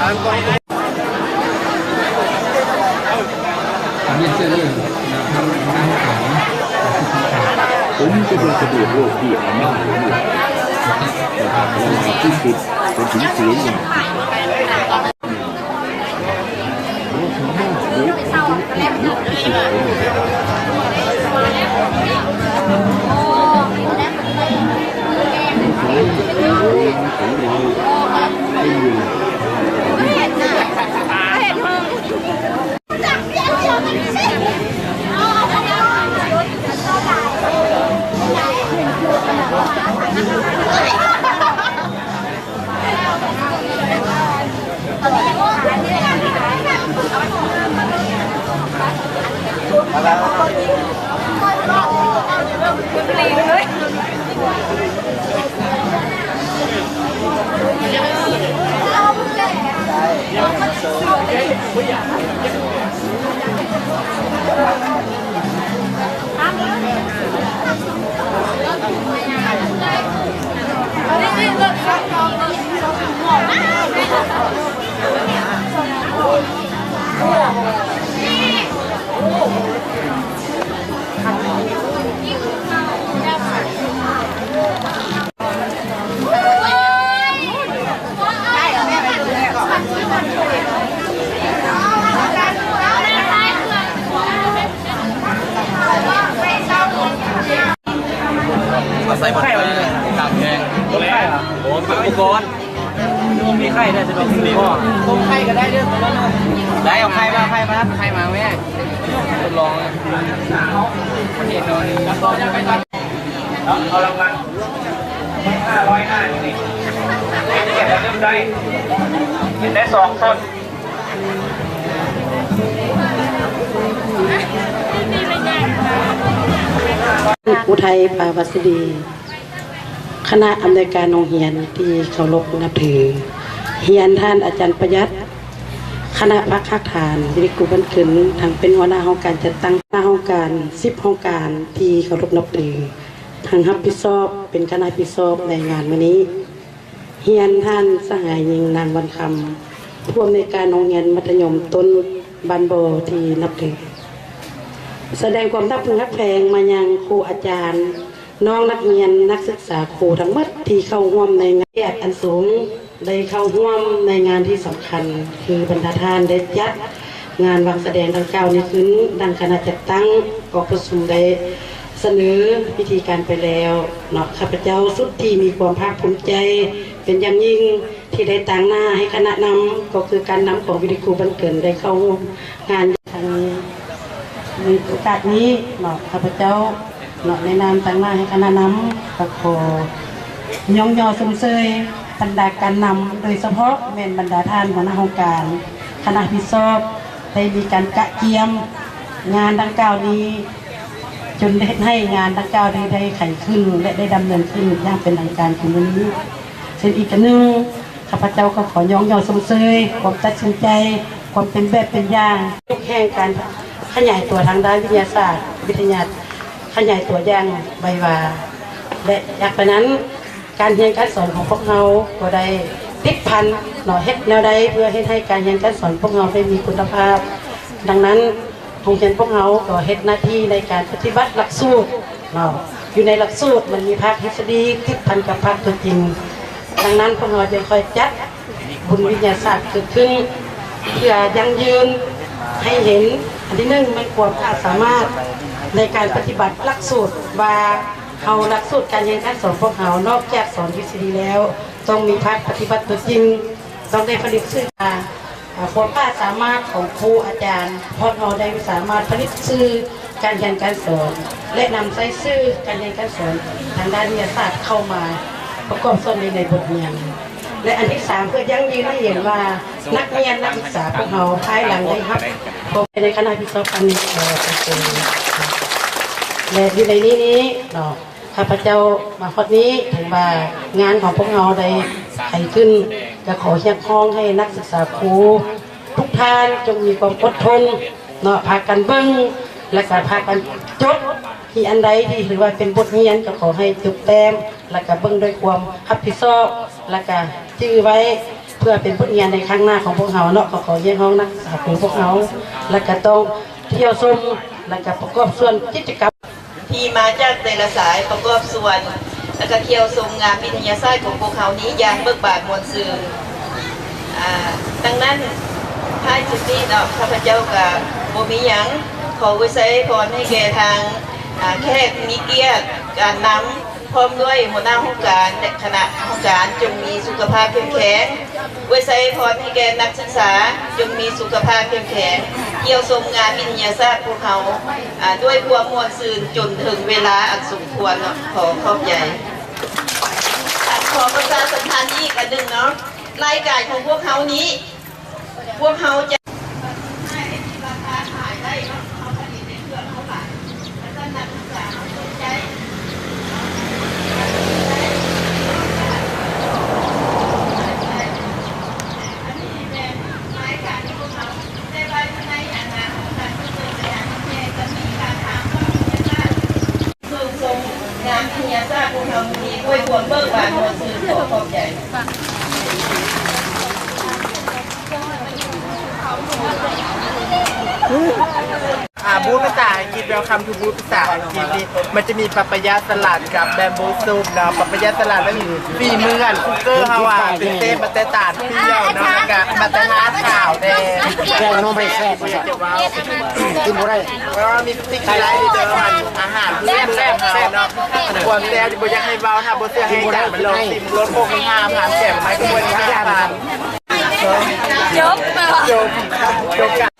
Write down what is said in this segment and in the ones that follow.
ເປັນເຈົ້າເລື່ອງນາງທຳນາງຂອງ ຜົມຈະບໍ່ສະເດັດໂລກທີ່ອາມາດ ແຕ່ວ່າທີ່ສຸດເປັນເສນ ມາໃສ່ໝົດເລີຍ ຕາກແຂງ ບໍ່ແລ້ວ ໂອ້ ອຸປະກອນ ມີໄຂ່ໄດ້ສະດວກຊື້ບໍ່? ຕົ້ມໄຂ່ກໍໄດ້ເດີ ໄດ້ ເອົາໄຂ່ມາ ໄຂ່ມາ ໄຂ່ມາແມ່ ທົດລອງ ເອົາລາງວັນຫ້າຮ້ອຍຫ້ານີ້ ເກັບໄດ້ ກິນໄດ້ສອງສົດ. ອຸໄທ ປາວັດສະດີ ຄະນະອຳນວຍການໂຮງຮຽນທີ່ເຄົາລົບນັບຖື, ຮຽນທ່ານອາຈານປະຢັດ, ຄະນະພັກຮາກຖານ ວິທະຍາເຂດບ້ານເກີນ ທັງເປັນຫົວໜ້າຫ້ອງການຈັດຕັ້ງ, ຫົວໜ້າຫ້ອງການ ສິບຫ້ອງການທີ່ເຄົາລົບນັບຖື, ທັງຮັບຜິດຊອບ ເປັນຄະນະຮັບຜິດຊອບໃນງານມື້ນີ້. ຮຽນທ່ານສະຫາຍຍິງ ນາງວັນຄຳ ຜູ້ອຳນວຍການໂຮງຮຽນມັດທະຍົມຕົ້ນບ້ານບໍ່ທີ່ນັບຖື, ສະແດງຄວາມຮັກເພິ່ງຮັກແພງມາຍັງຄູອາຈານ, ນ້ອງນັກຮຽນ, ນັກສຶກສາຄູທັງໝົດທີ່ເຂົ້າຮ່ວມໃນງານ ກຽດອັນສູງ ໄດ້ເຂົ້າຮ່ວມໃນງານທີ່ສຳຄັນ ຄືບັນດາທ່ານໄດ້ຈັດ ງານວາງສະແດງດັ່ງກ່າວນີ້ຂຶ້ນ ດັ່ງຄະນະຈັດຕັ້ງກອງປະຊຸມໄດ້ສະເໜີວິທີການໄປແລ້ວເນາະ. ຂ້າພະເຈົ້າສຸດທີ່ມີຄວາມພາກພູມໃຈເປັນຢ່າງຍິ່ງ ທີ່ໄດ້ຕາງໜ້າໃຫ້ຄະນະນຳ ກໍຄືການນຳຂອງວິທະຍາເຂດບ້ານເກີນ ໄດ້ເຂົ້າຮ່ວມງານໃນໂອກາດນີ້ເນາະ. ຂ້າພະເຈົ້າເນາະ ໃນນາມຕາງໜ້າໃຫ້ຄະນະນຳ ກໍຂໍຍ້ອງຍໍຊົມເຊີຍບັນດາການນຳ ໂດຍສະເພາະແມ່ນບັນດາທ່ານຫົວໜ້າຫ້ອງການ ຄະນະຮັບຜິດຊອບ ໄດ້ມີການກະກຽມງານດັ່ງກ່າວນີ້ ຈົນເຮັດໃຫ້ງານດັ່ງກ່າວໄດ້ ໄດ້ໄຂຂຶ້ນ ແລະ ໄດ້ດຳເນີນຂຶ້ນຢ່າງເປັນທາງການຄືມື້ນີ້. ເຊັ່ນອີກອັນໜຶ່ງ ຂ້າພະເຈົ້າກໍຂໍຍ້ອງຍໍຊົມເຊີຍຄວາມຕັດສິນໃຈ, ຄວາມເປັນແບບເປັນຢ່າງ, ແຫ່ງການຂະຫຍາຍຕົວທາງດ້ານວິທະຍາສາດ, ວິທະຍາ ຂະຫຍາຍຕົວຢ່າງໄວວາ ແລະ ຢາກໄປນັ້ນ ການຮຽນການສອນຂອງພວກເຮົາກໍໄດ້ຕິດພັນເນາະ ເຮັດແນວໃດເພື່ອເຮັດໃຫ້ການຮຽນການສອນພວກເຮົາໄດ້ມີຄຸນນະພາບ. ດັ່ງນັ້ນ ໂຮງຮຽນພວກເຮົາກໍເຮັດໜ້າທີ່ໃນການປະຕິບັດຫຼັກສູດເນາະ. ຢູ່ໃນຫຼັກສູດມັນມີພາກທິດສະດີຕິດພັນກັບພາກຕົວຈິງ. ດັ່ງນັ້ນ ພວກເຮົາຈຶ່ງຄ່ອຍຈັດບຸນວິທະຍາສາດເກີດຂຶ້ນ ເພື່ອຢັ້ງຢືນໃຫ້ເຫັນ ອັນທີໜຶ່ງ ແມ່ນຄວາມອາດສາມາດໃນການປະຕິບັດຫຼັກສູດ ວ່າເຮົາຫຼັກສູດການຮຽນການສອນພວກເຮົາ ນອກຈາກສອນທິດສະດີແລ້ວ ຕ້ອງມີພາກປະຕິບັດຕົວຈິງ, ຕ້ອງໄດ້ຜະລິດສື່ ອາ ຄວາມອາດສາມາດຂອງຄູອາຈານ ພວກເຮົາໄດ້ສາມາດຜະລິດສື່ການຮຽນການສອນ ແລະ ນຳໃຊ້ສື່ການຮຽນການສອນທາງດ້ານວິທະຍາສາດເຂົ້າມາປະກອບສ່ວນໃນບົດຮຽນ. ແລະ ອັນທີສາມ ເພື່ອຢັ້ງຢືນໃຫ້ເຫັນວ່ານັກຮຽນນັກສຶກສາພວກເຮົາພາຍຫຼັງໄດ້ຮັບ ພວກໃນຄະນະຮັບຜິດຊອບອັນນີ້ ແລະ ຢູ່ໃນນີ້ນີ້ເນາະ ຂ້າພະເຈົ້າມາຮອດນີ້ ເຖິງວ່າງານຂອງພວກເຮົາໄດ້ໄຂຂຶ້ນ ກໍຂໍຮຽກຮ້ອງໃຫ້ນັກສຶກສາຄູທຸກທ່ານຈົ່ງມີຄວາມອົດທົນເນາະ ພາກັນເບິ່ງ ແລະ ກໍພາກັນຈົດ ທີ່ອັນໃດທີ່ຖືວ່າເປັນບົດຮຽນ ກໍຂໍໃຫ້ຈົດແຕ້ມ ແລະ ກໍເບິ່ງດ້ວຍຄວາມຮັບຜິດຊອບ ແລະ ກໍຈື່ໄວ້ ພື່ອເປັນບົດຮຽນໃນຄັ້ງໜ້າຂອງພວກເຮົາເນາະ. ກໍຂໍຮຽກຮ້ອງນັກສຶກສາຂອງພວກເຮົາ ແລະກະຕ້ອງທ່ຽວຊົມ ແລະກະປະກອບສ່ວນກິດຈະກຳ ທີ່ມາຈາກແຕ່ລະສາຍປະກອບສ່ວນ ແລະກະທ່ຽວຊົມງານວິທະຍາສາດຂອງພວກເຮົານີ້ຢ່າງເບີກບານມ່ວນຊື່ນ. ອາ ດັ່ງນັ້ນ ທ້າຍສຸດນີ້ເນາະ ຂ້າພະເຈົ້າກະບໍ່ມີຫຍັງ ຂໍອວຍໄຊພອນໃຫ້ແກ່ທາງ ອາ ແຂກມີກຽດ ການນຳ ພ້ອມດ້ວຍຫົວໜ້າຫ້ອງການ ແລະ ຄະນະຫ້ອງການ ຈົ່ງມີສຸຂະພາບເຂັ້ມແຂງ. ອວຍໄຊພອນໃຫ້ແກ່ນັກສຶກສາ ຈົ່ງມີສຸຂະພາບເຂັ້ມແຂງ, ທ່ຽວຊົມງານວິທະຍາສາດພວກເຮົາ ອາ ດ້ວຍຄວາມມ່ວນຊື່ນຈົນເຖິງເວລາອັນສົມຄວນເນາະ. ຂໍຂອບໃຈ. ຂໍປະຊາສຳພັນອີກອັນໜຶ່ງເນາະ, ລາຍການຂອງພວກເຮົານີ້ ພວກເຮົາຈະ ເຊິ່ງຊົມງານວິທະຍາສາດພວກເຮົາມີດ້ວຍຄວາມເບີກບານມ່ວນຊື່ນ. ຂໍຂອບໃຈ. ອາ ບູດພາສາອັງກິດ Welcome to Booth ພາສາອັງກິດນີ້ ມັນຈະມີປາປາຢາສະຫຼັດກັບແບມບູຊູບເນາະ. ປາປາຢາສະຫຼັດມັນມີຝີມືອັນຄຸກເກີເຮົາອະ ເປັນເຊຟມາແຕ່ຕານປ່ຽວເນາະ ແລ້ວກະມາແຕ່ທາດຂາວແດ່. ແກງໜໍ່ໄມ້ແຊບວ່າຊັ້ນ ກິນບໍ່ໄດ້ ເພາະວ່າມີຕິກໄລເດີ ອາຫານພື້ນເມືອງເຮົາເນາະ. ຄວາມແຊບນີ້ບໍ່ຢາກໃຫ້ເວົ້າ ຖ້າບໍ່ເຊື່ອໃຫ້ອາຈານມາລອງຊີມໂລດ. ໂຄກມີຫ້າພັນ ແຖມໄມ້ກະບວນຫ້າພັນ. ຈົບ ຈົບ ຈົບກັນ.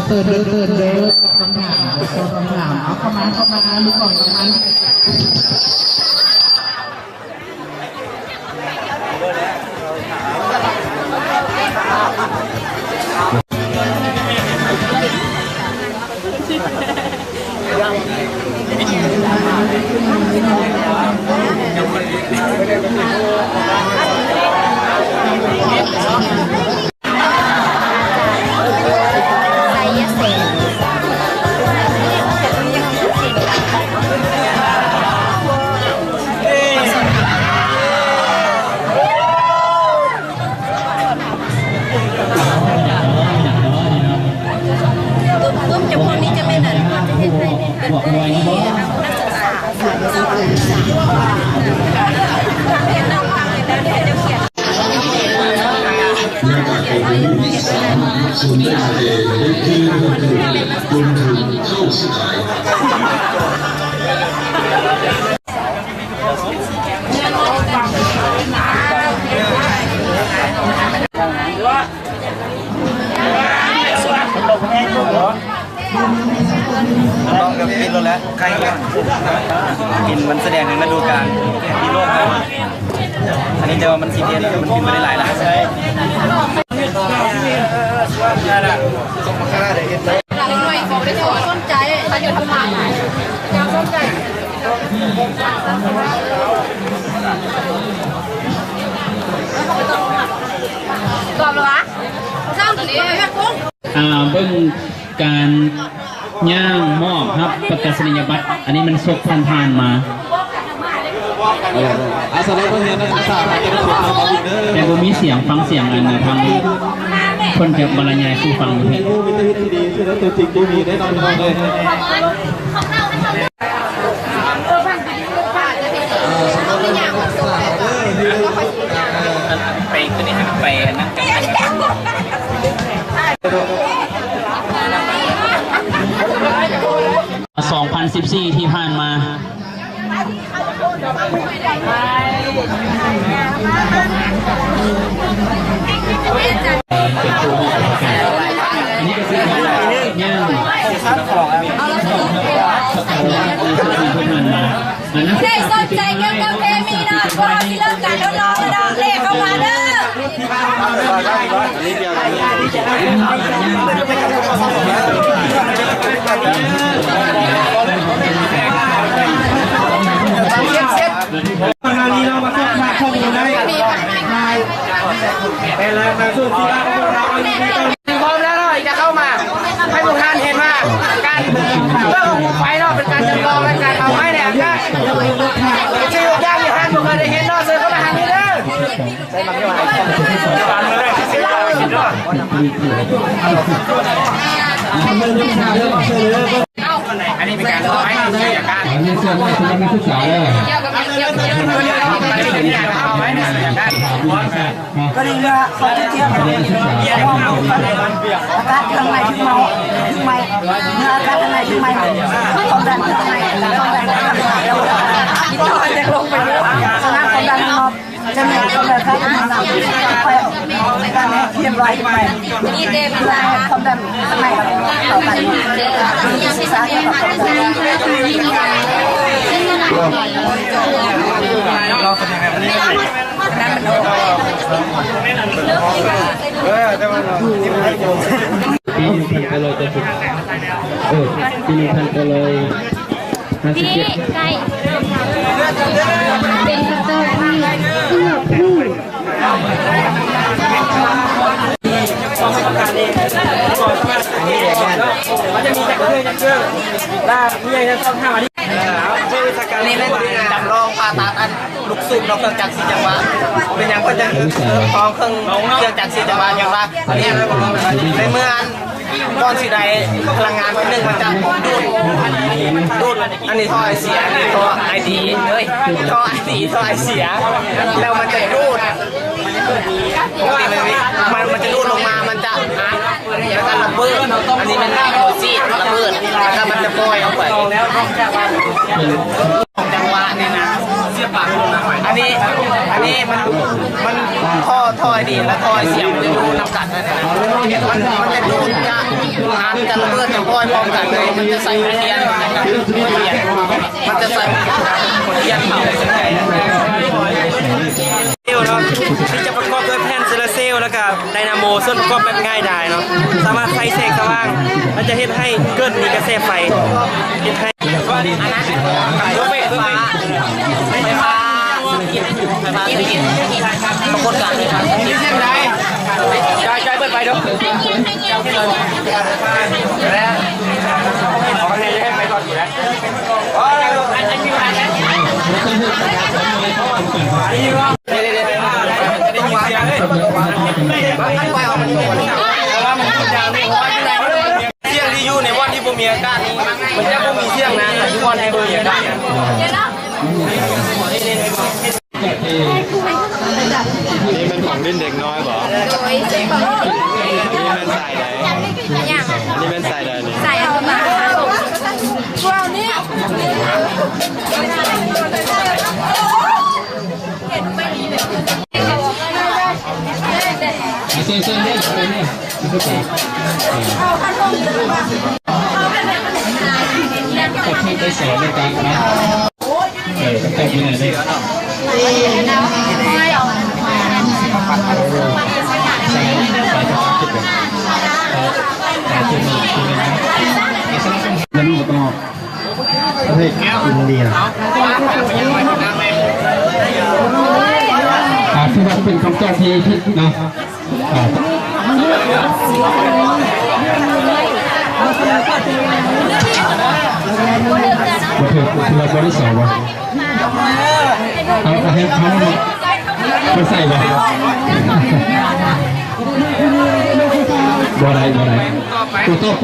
ເຊີນເດີ ເຊີນເດີ ຕອບຄຳຖາມ ຕອບຄຳຖາມ. ເອົາເຂົ້າມາ ເຂົ້າມາ ລູກນ້ອງ ເຂົ້າມາ. ລອງກັບກິນໂລດແຫຼະ ໄກ່ ກິນມັນສະແດງເຖິງລະດູການທີ່ໂລກເຮົາ ອັນນີ້ແຕ່ວ່າມັນຊິເຜັດ ແຕ່ມັນກິນບໍ່ໄດ້ຫຼາຍລະ. ອ່າ ເບິ່ງການຍ່າງມອບຮັບປະກາສະນີຍະບັດ ອັນນີ້ມັນສົກຜ່ານໆມາ. ເອີ ອາ ສຳລັບນັກຮຽນນັກສຶກສາ ແຕ່ບໍ່ມີສຽງ ຟັງສຽງອັນທາງເພິ່ນຈະບັນລະຍາຍສູ່ຟັງຢູ່. ໄປຄືນີ້ຫັ້ນ ໄປອັນນັ້ນກັນ. ສອງພັນສິບສີ່ ທີ່ຜ່ານມາ. ຜູ້ໃດສົນໃຈກ່ຽວກັບເພມີເນາະ ພວກເຮົາຊິເລີ່ມການທົດລອງແລ້ວເນາະ ເລກເຂົ້າມາເດີ. ເກັບ ເກັບ. ປະມານນີ້ເນາະ ມາສອບຖາມຂໍ້ມູນໄດ້. พร้อมแล้วเนาะ จะเข้ามาให้พวกท่านเห็นว่าการเบิ่งของไฟเนาะ เป็นการจำลองและการเอาไม้ในอากาศ สิ่งทุกอย่างที่ท่านบ่เคยได้เห็นเนาะ เชิญเข้ามาทางนี้เด้อ อันนี้เป็นการเอาไม้ในอากาศ อันนี้เชิญให้คณะนักศึกษาเด้อ เกี่ยวกับเรื่อง เกี่ยวกับเรื่องของการเอาไม้ในอากาศ ก็ได้เมื่อเขาจะเที่ยว อากาศทางในถึงเมา ถึงไหม เมื่ออากาศทางในถึงไหม ความดันทางใน ความดันทางใน ความดันลงไปเยอะ สนามความดันเนาะ จะมีความดันข้างใน ไป การเรียบร้อยไป ความดันทางใน ต่อไป ศึกษาเกี่ยวกับความดัน ປີໜຶ່ງພັນເກົ້າຮ້ອຍເກົ້າສິບ ເອີ ປີໜຶ່ງພັນເກົ້າຮ້ອຍຫ້າສິບເຈັດ ໃກ້ ເປັນພະເຈົ້າທີ່ເກືອບຜູ້ ອັນນີ້ແມ່ນການຈຳລອງຜ່າຕັດອັນລູກສູບເນາະ ເຄື່ອງຈັກສີ່ຈັງຫວະ ເປັນຫຍັງເພິ່ນຈັ່ງເອີ້ນຂອງເຄື່ອງ ເຄື່ອງຈັກສີ່ຈັງຫວະຫຍັງວ່າ ໃນເມື່ອອັນ ກ່ອນຊິໄດ້ພະລັງງານໜຶ່ງ ມັນຈະດູດ ດູດ ອັນນີ້ທໍ່ໄອເສຍ ອັນນີ້ທໍ່ໄອດີ ເອີຍ ທໍ່ໄອດີ ທໍ່ໄອເສຍ ແລ້ວມັນຈະດູດ ປົກກະຕິມັນມີ ມັນ ມັນຈະດູດລົງມາ ມັນຈະອັດ ແລ້ວກໍລະເບີດ ອັນນີ້ແມ່ນໂປຣຊີດ ລະເບີດ ແລ້ວກໍມັນຈະປ່ອຍອອກໄປ ຈັງຫວະນີ້ນະ ອັນນີ້ ອັນນີ້ມັນ ມັນທໍ່ ທໍ່ໄອດີ ແລະ ທໍ່ໄອເສຍ ມັນຈະດູດນຳກັນ ມັນ ມັນຈະດູດ ຈະອັດ ຈະລະເບີດ ຈະປ່ອຍພ້ອມກັນເລີຍ ມັນຈະໃສ່ຫົວທຽນ ມັນຈະໃສ່ຫົວທຽນເຜົາ ເຊວເນາະ ທີ່ຈະປະກອບດ້ວຍແຜ່ນໂຊລາເຊວ ແລ້ວກະໄດນາໂມ ສ່ວນປະກອບແບບງ່າຍດາຍເນາະ ສາມາດໃຊ້ແສງສະຫວ່າງ ແລ້ວຈະເຮັດໃຫ້ເກີດມີກະແສໄຟ ເຮັດໃຫ້ ອັນນັ້ນ ເອີ ໄຟຟ້າ ໄຟຟ້າ ປະກົດການໄຟຟ້າ ຈ່ອຍ ຈ່ອຍ ເປີດໄຟດູ ເອົາໄປໃຫ້ໄຟກ່ອນຢູ່ແລ້ວ ສຽງທີ່ຢູ່ໃນບ່ອນທີ່ບໍ່ມີອາກາດນີ້ ມັນຈະບໍ່ມີສຽງນະ ຢູ່ບ່ອນທີ່ບໍ່ມີອາກາດນະ ນີ້ແມ່ນຂອງຫຼິ້ນເດັກນ້ອຍບໍ? ໂດຍ ອັນນີ້ແມ່ນສາຍໃດ? ຫຍັງ? ອັນນີ້ແມ່ນສາຍໃດນີ້? ສາຍອະນຸບານ. ປະເທດອິນເດຍ ອ່າ ຖືວ່າເປັນຄຳຕອບທີ່ຜິດເນາະ. ອ່າ ບໍ່ຖືກ ຖືວ່າບໍ່ໄດ້ສອບບໍ່? ເອົາ ເອົາໃຫ້ເຂົາມາໃສ່ບໍ່? ບໍ່ໄດ້ ບໍ່ໄດ້ ຕົວໂຕ ຕົວໂຕ.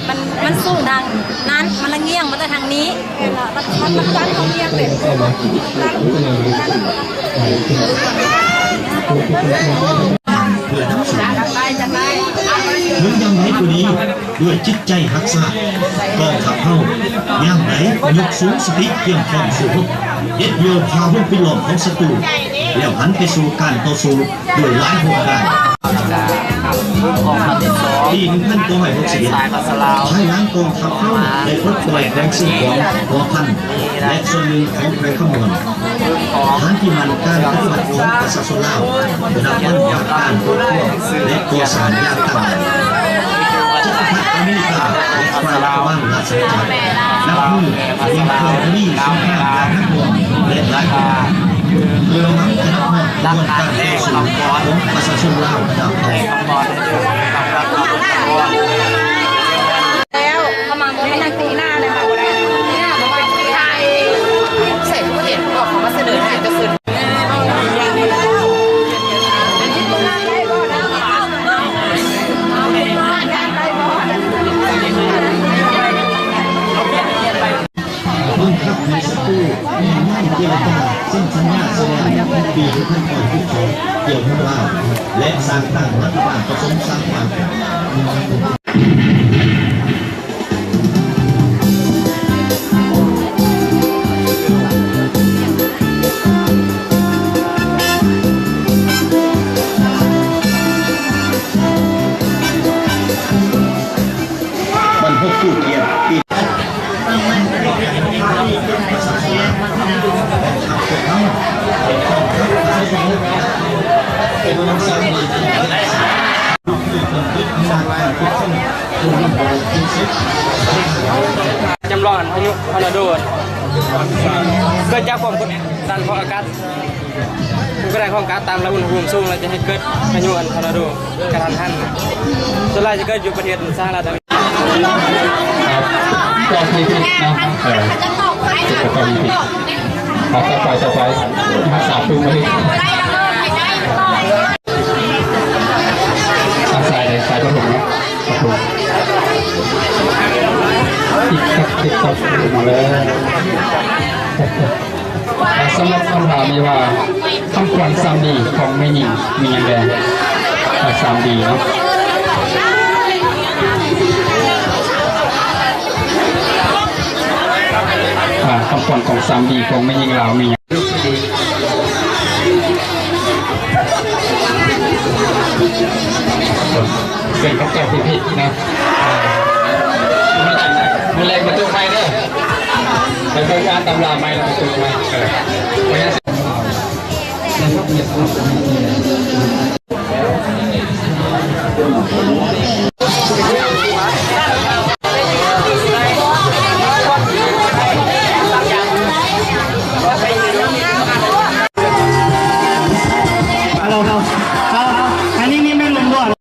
ມັນ ມັນສູງດັ່ງນັ້ນ ມັນລະງຽງມາແຕ່ທາງນີ້ ມັນ ມັນ ມັນ ເພື່ອນຳສູ່ ເຖິງຢ່າງໃດກໍດີ ດ້ວຍຈິດໃຈຮັກຊາດ ກອງທັບເຮົາຍ່າງໄດ້ຍົກສູງສະຕິກຽມພ້ອມສູ້ຮົບ ເດັດດ່ຽວຜ່າວົງປິດລ້ອມຂອງສັດຕູ ແລ້ວຫັນໄປສູ່ການຕໍ່ສູ້ດ້ວຍຫຼາຍໂຄງການ. ປີໜຶ່ງພັນເກົ້າຮ້ອຍຫົກສິບເອັດ ພາຍຫຼັງກອງທັບເຮົາໄດ້ປົດປ່ອຍແຂວງຊຽງຂວາງ, ຫົວພັນ ແລະ ສ່ວນໜຶ່ງຂອງແຂວງຄຳມ່ວນ, ຖານທີ່ໝັ້ນການປະຕິບັດຂອງປະຊາຊົນລາວ ນັບວັນວ່າການປົກຄອງ ແລະ ກໍ່ສ້າງຢ່າງຕັ້ງໝັ້ນ. ຈັກກະພັດອາເມລິກາ ແລະ ຝ່າຍລັດຖະບານລາຊະອານາຈັກ ນັບມື້ເລັ່ງເພີ່ມທະວີສົງຄາມຢ່າງໜັກໜ່ວງ ແລະ ຫຼາຍຂຶ້ນ, ເພື່ອຫວັງຈະຮັບຮອງຂະບວນການຕໍ່ສູ້ຂອງປະຊາຊົນລາວນຳໄປ. ແລ້ວເຂົາມາບໍ່ໄດ້ ນັ່ງຕີໜ້າແລ້ວມາບໍ່ໄດ້ ໃສ່ຜູ້ເຫັນບອກເຂົາມາສະເໜີໃຫ້ຈະຂຶ້ນ. ບັງຄັບໃຫ້ສັດຕູແມ່ນຍາມເຈລະຈາເຊັນສັນຍາສະແດງໃນປີໜຶ່ງພັນເກົ້າຮ້ອຍຫົກສິບສອງ ກ່ຽວກັບລາວ ແລະ ສ້າງຕັ້ງລັດຖະບານປະສົມສາມຝ່າຍ. ບັນພົດກູ້ກຽດປີ ຈຳລອງພາຍຸທໍນາໂດ ເກີດຈາກຄວາມກົດດັນຂອງອາກາດ ການຂອງອາກາດຕ່ຳ ແລະ ອຸນຫະພູມສູງ ແລະ ຈະເຮັດໃຫ້ເກີດພາຍຸທໍນາໂດກະທັນຫັນ. ສ່ວນຫຼາຍຈະເກີດຢູ່ປະເທດສະຫະລັດອາເມລິກາ. ຕອບທີ່ຜິດເນາະ ເອີ ເປັນຕອບທີ່ຜິດ. ຕໍ່ໄປ ຕໍ່ໄປ ຮັກສາປຶ້ງໄວ້. ທາງສາຍໃດ? ສາຍປະຖົມເນາະ ປະຖົມ. ຕິດກັບ ຕິດກັບ ມາແລ້ວ. ອ່າ ສຳລັບຄຳຖາມນີ້ວ່າ ຄຳຂວັນສາມດີຂອງແມ່ຍິງມີຫຍັງແດ່? ອ່າ ສາມດີເນາະ ອ່າ ຄຳຂວັນຂອງສາມດີຂອງແມ່ຍິງລາວມີຫຍັງ? ເປັນຄຳຕອບທີ່ຜິດເນາະ. ອ່າ ມື້ແລງມາຕົກໃໝ່ເດີ ໄປເບິ່ງອ່ານຕຳລາໃໝ່ແລ້ວມາຕົກໃໝ່. ເອີ ໄປຫາ